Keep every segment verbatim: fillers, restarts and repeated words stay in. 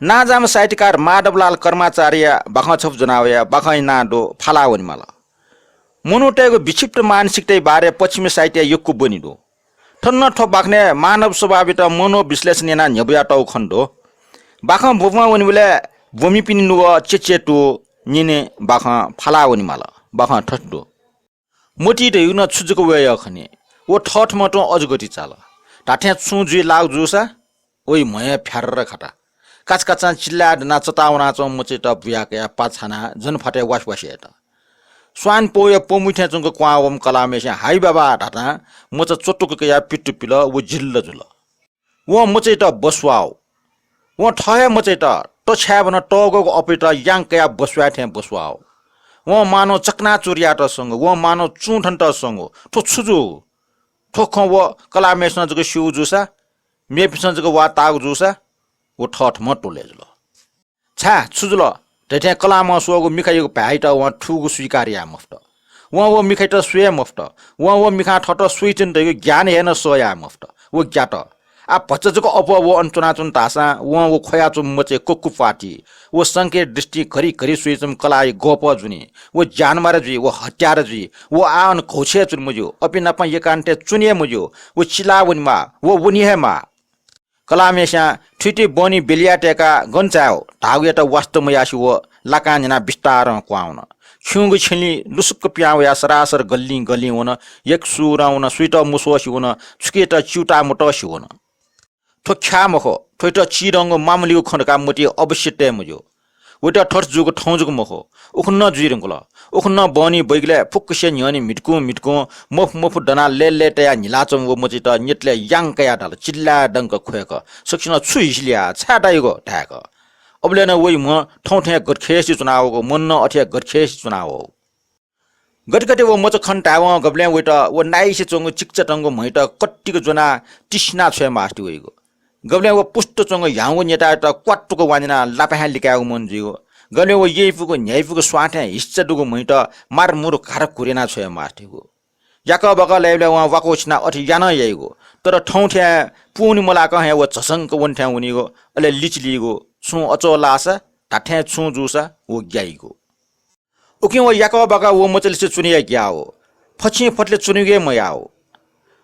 नांजाःम्ह साहित्यकार माधवलाल कर्माचार्यया बाखं छपु ज्वनावया बाखंया नां दु फाला वनेमाल। मनूतय्गु विक्षिप्त मानसिकताया बारे पश्चिमी साहित्यय् यक्व ब्वने दु। थन नं थ्व बाखनय् मानव स्वभावयात मनोविश्लेषण यानाः न्ह्यब्वयातःगु खने दु। बाखं ब्वब्वं वनेबलय् ब्वमिपिनि नुगः चेचेतू न्यने बाखं फाला वनेमाल। बाखं थथे दु। मतिइ धइगु नं छु जक वय् खनी। व थःथम्हं तुं अजगति चाल। धात्थें छुं जुइ लाःगु जूसा वइ म्हय् फ्यार्र खात। काचाकाचां चिल्लाय् दनाः चताः वनाच्वंम्ह मचायात बुया कयाः पा छानाः जनफातय् वासवास यात। स्वान पौया पमुइ थें च्वंक क्वहां वःम्ह कलाःम्हेस्यां हाइ बाबा धातां मचा च्वतुक कयाः पित्तु पिल। व जिल्ल जुल। वं मचायात बस्वाः। वं थः हे मचायात तछ्याय् भनं तःग्वःगु अप्वयात यां कयाः बस्वाये थें बस्वाः। वं मानव चकनाचुर यायेत स्वंगु, वं मानव चुं थनेत स्वंगु। थ्व छु जूगु? थ्व खँ व कलाःम्हेसिनं जक स्यूगु जूसा, मेपिन्सं जक वाः ताःगु जूसा, व थःथम्हं त्वलय् जुल। छाय्, छु जुल धइथें कलाःम्हं स्वःगु मिखायागु भाय्‌यात वं थूगु स्वीकार याये मफुत। वं व मिखायात स्वये मफुत। वं व मिखां थःत स्वइच्वन धइगु ज्ञान हे नं सह याये मफुत। व ग्यात। आः भचा जक अप्वः व अन च्वनाच्वन धाःसां वं व ख्वयाच्वंम्ह मचाया कक्कु प्वाः ति। व संकेत दृष्टिं घरि घरि स्वइच्वंम्ह कलाःया गःपः जुनि। व ज्यानमारा जुइ, व हत्यारा जुइ। व आः अन घौछय् च्वने मज्यू, अपिं नाप एकान्तय् च्वने हे मज्यू। व चिला वनेमाः, व वने हे माः। कलाःम्हेस्यां थुइति बहनी बेलिया तय्काः गन चाय् धाःगुयात वास्ता मयासें व लाकां न्ह्यानाः बिस्तारं क्वहां वन। खिउँगु छेँलिं लुसुक्क पिहां वयाः सरासर गल्लिं गल्लिं वन। यक्व सुरं वन, सुइत मस्वसे वन, छुकियात च्यूताः मतसे वन। थ्व ख्याः मखु, थ्वयात चिधंगु मामूलिगु खँ धकाः मतिइ अवश्य तये मज्यू। वयात थथे जूगु थौं जक मखु, उखुन्हु नं जुइ धुंकल। उखुन्हु नं बहनी बैगलय् फुक्कसिया न्ह्यःने म्हितकुं म्हितकुं मफु मफु दनाः लय्‌लय् तयाः न्हिलाच्वंम्ह व मचायात न्यतलय् यां कयाः धाल, चिल्लाय् दंक ख्वय्क, सकसिनं छु हिसिलिया, छाय् दाइगु धाय्क। अबलय् नं वइ म्ह थौं थें गतखेसि च्वनावःगु, मन नं अथे गतखेसि च्वनावःगु। गथे गथे व मचा खन धायेवं गबलें वइत व नाइसे च्वंगु चिकिचा तंगु म्हइत कत्तिक ज्वनाः तिसिना छ्वये मास्ति वइगु। गबलें व पुस्त च्वंगु ह्याउँगु न्यतायात क्वात्तुक वान्यनाः लापा हे लिकायेगु मन जुइगु। गबलें व यइपुगु न्ह्याइपुगु स्वां थें हिस्सा दुगु म्हइत मारमुर घात घुरेना छ्वये मास्तिगु। याकःबाकः लाइबलय् वं वाकः छिनाः अथे या नं याइगु। तर थौं थें पूवने मलाकं हे व झसंक वन थें वनीगु, अले लिचिलीगु। छुं अचः लाःसा धात्थें छुं जूसा व ग्याइगु। उकिं व याकःबाकः व मचालिसे च्वनेया ग्याः वः। फछिं फतले च्वनेगु हे मयाः वः।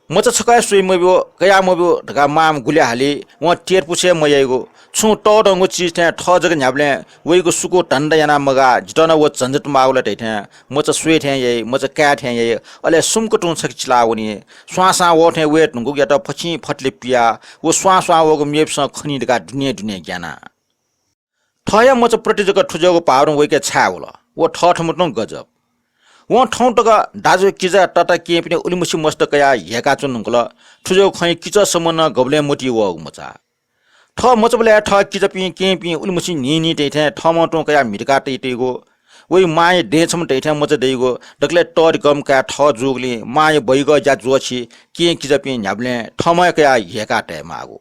मचा छकः हे स्वइ मब्यू, कयाः मब्यू धकाः मांम्ह गुलि हाली वं तेरपुछे मयाइगु। छुं तःधंगु चिज थें थः जक न्ह्याबलें वइगु सुकू धन्दा यानाः मगाः, जितः नं व झन्झट माःगु ला धइथें मचा स्वये थें याइ, मचा काये थें याइ, अले सुम्क तुं छखे चिलावनी। स्वां स्वां वः थें वये धुंकूगुयात फछिं फतले पियाः व स्वां स्वां वःगु मेपिसं खनी धकाः दुने दुने ग्याना। थःया मचा प्रति जक थुज्याःगु भावना वइके छाय् वल? व थःथम्हं तुं गजब। वं थौं तक दाजु, किजा, तता, केहेँपिनि उलिमछि मस्त कयाः ह्यय्काच्वने धुंकल। थुज्याःगु खँया किचः सम्म नं गबलें मतिइ वःगु मचा। थः मचाबलय् थः किजापिं, केहेँपिं, उलिमछि न्हिं न्हिं तइथें थःम्हं तुं कयाः म्हितका तइतइगु। वइ मांया दें छम्ह तइथें मचा दइगु। दकलय् तःधिकःम्ह काय् थः जूगुलिं मांया बैगः ज्या ज्वःछि केहेँ किजापिं न्ह्याबलें थःम्हं हे कयाः ह्यय्का तयेमाःगु।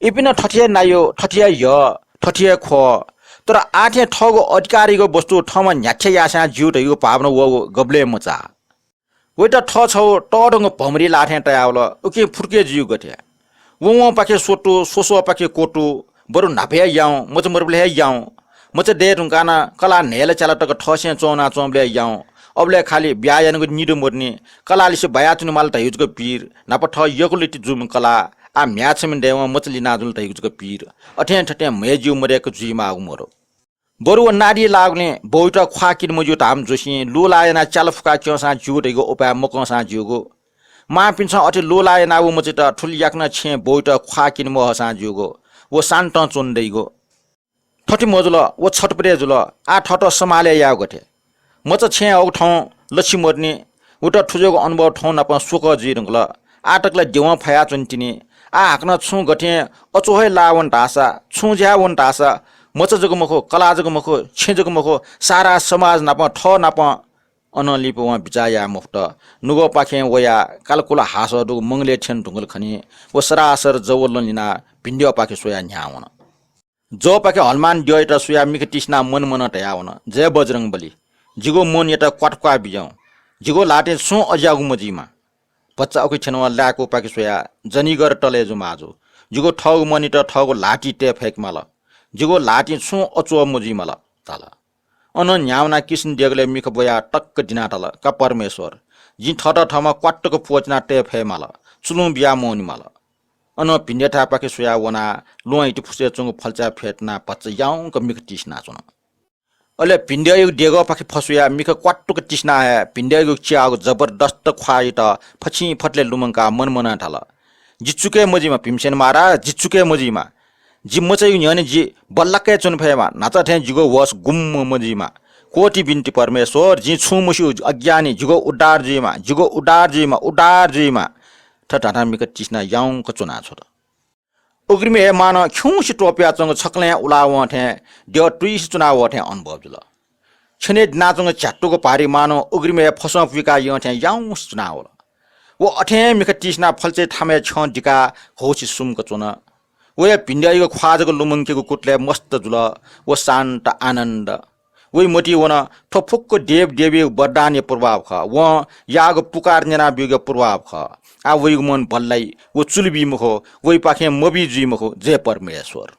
इपिं नं थथे हे नायु, थथे हे ह्यः, थथे हे ख्वः। तर आः थें थःगु अधिकारयागु वस्तु थःम्हं न्ह्याथे याःसां ज्यू धइगु भावना वःगु गबलें मचा। वइत थः छगू तःधंगु भमरी लाः थें तयावल, उकिं फुतुके जुइगु गथे? वंवंपाखे स्वतु, स्वस्वःपाखे क्वतु, बरु न्हापा हे याउँ, मचा मदुबलय् हे याउँ। मचा दये धुंकाः नं कलाः न्हय्ला च्याला तक थःसें च्वंवनाच्वंबलय् याउँ। अबलय् खालि ब्याहा यानागु निदँ मदुनि। कलाःलिसे बायाच्वनेमाल धइगु जक पीर। न्हापा थः यक्वलिति जूम्ह कलाः आः म्ह्याय् छम्ह दयेवं मचा लिनाजुल धइगु जक पीर। अथें थथें म्हय् ज्यू मदय्क जुइमाःगु मदु। बरु व नारी लाःगुलिं बौइत ख्वाः किने मज्यू धाःम्ह जुसें लुलाः यानाः च्याला फुकाः क्यंसां ज्यू धइगु उपाय मकंसां ज्यूगु। मांपिन्सं अथे लुलाः यानाः व मचायात थुलि याकनं छेँय् बौइत ख्वाः किने महःसां ज्यूगु। व शान्तं च्वने दइगु। थथे मजुल, व छटपटे जुल। आः थःत सम्हालय् यायेगु गथे? मचा छेँय् हःगु थौं लछि मदुनि। वइत थुज्याःगु अनुभव थौं नापं स्वकः जुइ धुंकल। आः तक ला द्यवं फयाच्वने तिनि। आः हाकनं छुं गथें अचः हे लाः वन धाःसा, छुं ज्याय् वन धाःसा, मचा जक मखु, कलाः जक मखु, छेँ जक मखु, सारा समाज नापं, थः नापं अनं लिपा वं बिचाः याये मफुत। नुगःपाखें वयाः कालकुल हासः दुगु मंगलय् थ्यने धुंकल खनी। व सरासर जव लँ लिनाः भिंद्यःपाखे स्वयाः न्ह्याः वन। जवपाखे हनुमान द्यःयात स्वयाः मिखा तिसिनाः मन मनं धयावन, जय बजरंगबली, जिगु मनयात क्वात्वाः बिज्याहुँ। जिगु ल्हातिं छुं अज्याःगु मजुइमा। भचा उखे थ्यन वं लाय्कूपाखे स्वयाः जनीगर तलय् जु माजु। जिगु थःगु मनयात थःगु ल्हातिइ तये फय्केमाल। जिगु ल्हातिं छुं अच्वः मजुइमाल" धाल। अनं न्ह्यावनाः किसुन देगलय् मिखा ब्वयाः तक्क दिनाः धाल, "का परमेश्वर, जिं थःत थःम्हं क्वातुक प्वःचिना तये फयेमाल, चुलुं बिया मवनेमाल।" अनं भिंद्यःथाय्‌पाखे स्वयाः वनाः ल्वहं हिति फुसय् च्वंगु फल्चाय् फ्यतुनाः भचा याउँक मिखा तिसिनाच्वन। अले भिंद्यःयागु देगःपाखे फस्वयाः मिखा क्वातुक तिसिनाः हे भिंद्यःयागु च्याःगु जबरदस्त ख्वाःयात फछिं फतले लुमंकाः मनमनं धाल, "जि चुकय् मजुइमा भीमसेन महाराज, जि चुकय् मजुइमा। जि मचायागु न्ह्यःने जि बल्लाक हे च्वने फयेमा, न्हाचः थें जिगु होश गुम्ह मजुइमा। कोटि बिन्ति परमेश्वर, जिं छुं मस्यू, अज्ञानी, जिगु उद्धार जुइमा, जिगु उद्धार जुइमा, उद्धार जुइमा।" थथे धाधां मिखा तिसिनाः याउँक च्वनाछ्वल। उघ्रिमय् हे मानं खिउँसे त्वपुयाच्वंगु छकलं उलावं थें द्यः तुइसे च्वनावः थें अनुभव जुल। छेनय् दिनाच्वंगु झ्यातुक भारी मानं उघ्रिमय् हे फसं पुइकाः यं थें याउँसे च्वनावल। व अथें मिखा तिसिनाः फल्चाय् थामय् छ्यं दिकाः घौछि सुम्क च्वन। वया भिंद्यःयागु ख्वाः जक लुमंकेगु कुतलय् मस्त जुल। व शान्त आनन्द। वइ मतिइ वन, थ्व फुक्क देवदेवीया वरदानया प्रभाव खः। वं याःगु पुकार न्यनाब्यूगु प्रभाव खः। आः वइगु मन बल्लाइ, व चुलुबी मखु, वइपाखें मबी जुइ मखु। जय परमेश्वर।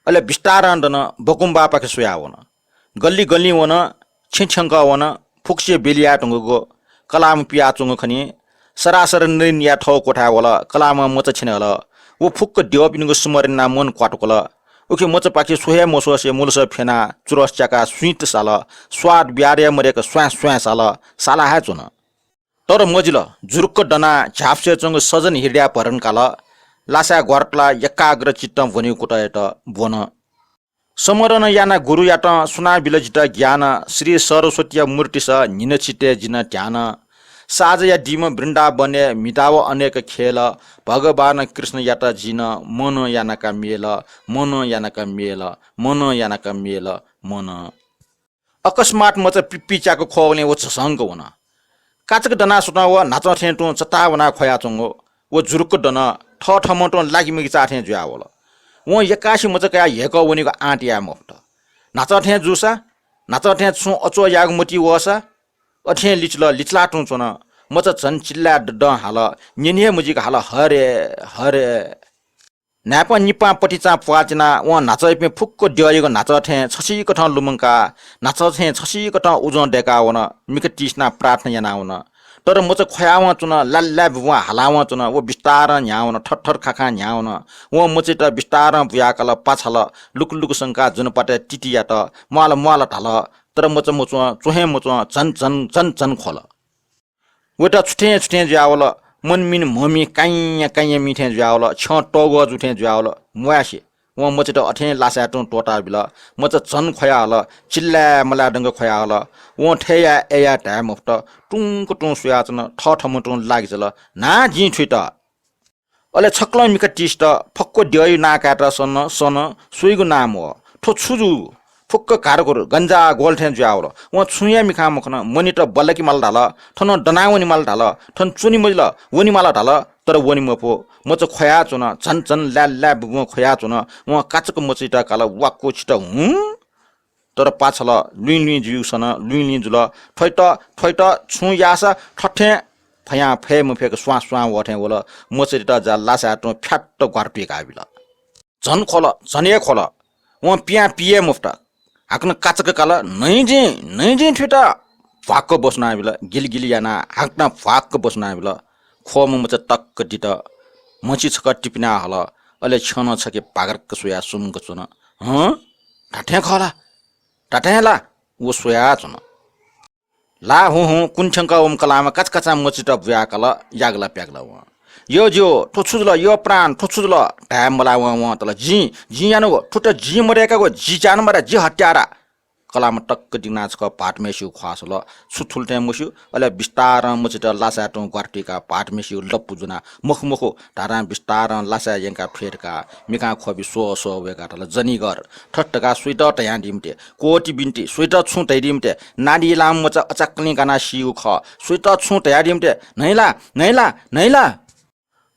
अले बिस्तारं दन बकुम्बापाखे स्वयाः वन। गल्ली गल्ली वन, छेँ थ्यंकः वन, फुक्कसिया बेलिया धुंकूगु कलाम पियाच्वंगु खनी। सरासर नलिनया थःगु क्वथाय् वल। कलामं मचा छ्यने हल। व फुक्क द्यःपिनिगु स्मरण यानाः मन क्वातुकल। उखे मचापाखे स्व हे मस्वसे मुलस फ्यनाः चुरस च्याकाः सुइत साल। स्वाद ब्यारय् मदय्क स्वाँय् स्वाँय् साल। साला हे च्वन। तर मजिल। जुरुक्क दनाः झ्यापुसय् च्वंगु सजन हृदयाभरण काल। लासाय् ग्वारातुलाः एकाग्र चित्तं ब्वनेगु कुतः यात। ब्वन। स्मरण यानाः गुरुयात सुनां बिल जितः ज्ञान, श्री सरस्वतीया मूर्तिस न्हिनचित्तय् जिं ध्यान। साझया दिम वृन्दावनय् म्हिताव अनेक खेल, भगवान कृष्णयात जिं मनं यानाका मेल, मनं यानाका मेल, मनं यानाका मेल, मनं। अकस्मात मचा पिप्पिच्याक ख्वःगुलिं व झसंक वन। काचक दनाः स्वतं व न्हाचः थें तुं चताः वनाः ख्वयाच्वंगु। व जुरुक्क दन। थःथम्हं तुं लागिमिगिचाः थें जुयावल। वं यक्कासे मचा कयाः ह्यय्कः वनेगु आँट याये मफुत। न्हाचः थें जूसा, न्हाचः थें छुं अच्वः यायेगु मतिइ वःसा, अथें लिचिल, लिचिलाः तुं च्वन। मचा झन चिल्लाय् ददं हाल, न्यने हे मजिक हाल, "हरे, हरे।" न्हाय्पं निपां पतिचां प्वाःचिनाः वं न्हाचःयापिं फुक्क द्यःयागु न्हाचः थें छसिकथं लुमंकाः, न्हाचः थें छसिकथं उजं दय्काः वन। मिखा तिसिनाः प्रार्थना यानाः वन। तर मचा ख्वयावं च्वन, लाय्लाय् बुबुं हालावं च्वन। व बिस्तारं न्ह्यावन, थरथर खाखां न्ह्यावन। वं मचायात बिस्तारं बुयाकाल, पाछाल, लुकुलुकु संकाः जुनपातय् तिति यात, म्वाल म्वाल धाल। तर मचा मच्वं, च्वँ हे मच्वं, झन झन झन झन ख्वल। वयात छु थें छु थें जुयावल, मनमिन म्हमि काइँया काइँया मि थें जुयावल, छ्यं तःग्वः जू थें जुयावल, म्वाय्से। वं मचायात अथें लासाय् तुं त्वःताबिल। मचा झन ख्वयाहल, चिल्लाय् मलाय् धुंक ख्वयाहल। वं थय् याये अय् याये धाये मफुत, टुंक तुं स्वयाच्वन, थःथम्हं तुं लागिचल, "न्हां जिं थुइत।" अले छकलं मिखा तिसित, फक्व द्यःया नां कायेत सन, सन, स्वइगु नां मवः। थ्व छु जूगु? फुक्क घारघुर, गंजागोल थें जुयावल। वं छुं हे मिखां मखन, मनेत बल्लाके माल धाल, थन दनाः वने माल धाल, थन च्वने मजिल, वने माल धाल, तर वने मफु। मचा ख्वयाच्वन, झन झन लाय्लाय् बुबुं ख्वयाच्वन। वं काचक मचायात काल, वाक्व छित हुँ। तर पाछाल लुइँलुइँ जुइगु सन लुइँलुइँ जुल। थ्वइत, थ्वइत छुं याःसा थथें फयां फये मफय्क स्वां स्वां वः थें वल। मचायात जा लासाय् तुं फ्यात्त ग्वारा तुइकाबिल। झन ख्वल, झन हे ख्वल। वं पियां पी हे मफुत। हाकनं काचक काल, "नइ जिं, नइ जिं थुइत।" भ्वाक्क बसुनाबिल, गिलिगिलि यानाः हाकनं भ्वाक्क बसुनाबिल। ख्वःम्ह मचा तक्क दित। म्हसि छकः तिपिना हल। अले छ्यं नं छखे भागरक्क स्वयाः सुम्क च्वन। "हँ? धात्थें खः ला? धात्थें ला?" व स्वयाच्वन। ला हुँ हुँ कुने थ्यंकः वम्ह कलाःम्ह काचाकाचां मचायात बुयाकाल, यागला प्यागला वं। "यो ज्यू, थ्व छु जुल? यो प्राण, थ्व छु जुल?" धाये मलावं वं तल, "जिं, जिं यानागु, थुइत जिं मदय्कागु, जि ज्यानमारा, जि हत्यारा।" कलाःम्ह तक्क दिनाः छकः भाःतम्हेसिगु ख्वाः सल। छु थुल थें मस्यू, अले बिस्तारं मचायात लासाय् तुं ग्वारा तुइकाः भाःतम्हेसिगु लप्पु ज्वनाः, "मखु, मखु," धाधां बिस्तारं लासाय् यंकाः फ्यतुकाः मिखां ख्वबि स्वः स्वः वय्काः धाल, "जनीगर, थथे धकाः स्वइत धयादी मते, कोटि बिन्ति, स्वइत छुं धयादी मते, नारीलाम्ह मचा अचाकलिं गानाः सीगु खः, स्वइत छुं धयादी मते, न्हइ ला, न्हइ ला, न्हइ ला?"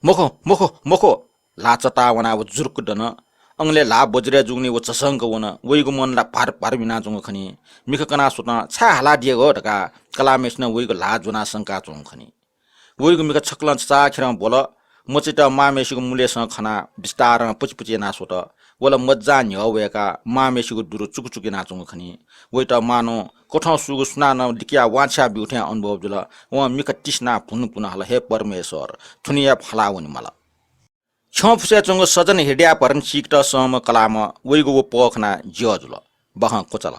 "मखु, मखु, मखु।" ल्हाः चताः वनाः व जुरुक्क दन। अंगलय् ल्हाः बज्रय् जूगुलिं व झसंक वन। वइगु मन ला भार भार मिनाच्वंगु खनी। मिखा कनाः स्वतं, "छाय् हालादियागु?" धकाः कलाःम्हेसिनं वइगु ल्हाः ज्वनाः संकाच्वंगु खनी। वइगु मिखा छकलं छचाःखेरं ब्वल। मचायात मांम्हेसिगु मुलय्सं खनाः बिस्तारं पुचिपुचि यानाः स्वत। व ला मज्जां न्ह्यः वय्काः मांम्हेसिगु दुरु चुकुचुकु यानाच्वंगु खनी। वइत मांनं कथं सूगु सुनानं लिकयाः वांछ्वया ब्यूगु थें अनुभव जुल। वं मिखा तिसिनाः भुन भुन हल, हे परमेश्वर, थुनिया फाला वनेमाल। छ्यंफुसय् च्वंगु सजन हृदयाभरण चीकेत संम्ह कलाःम्ह वइगु व पः खनाः ज्यः जुल। बाखं क्वचाल।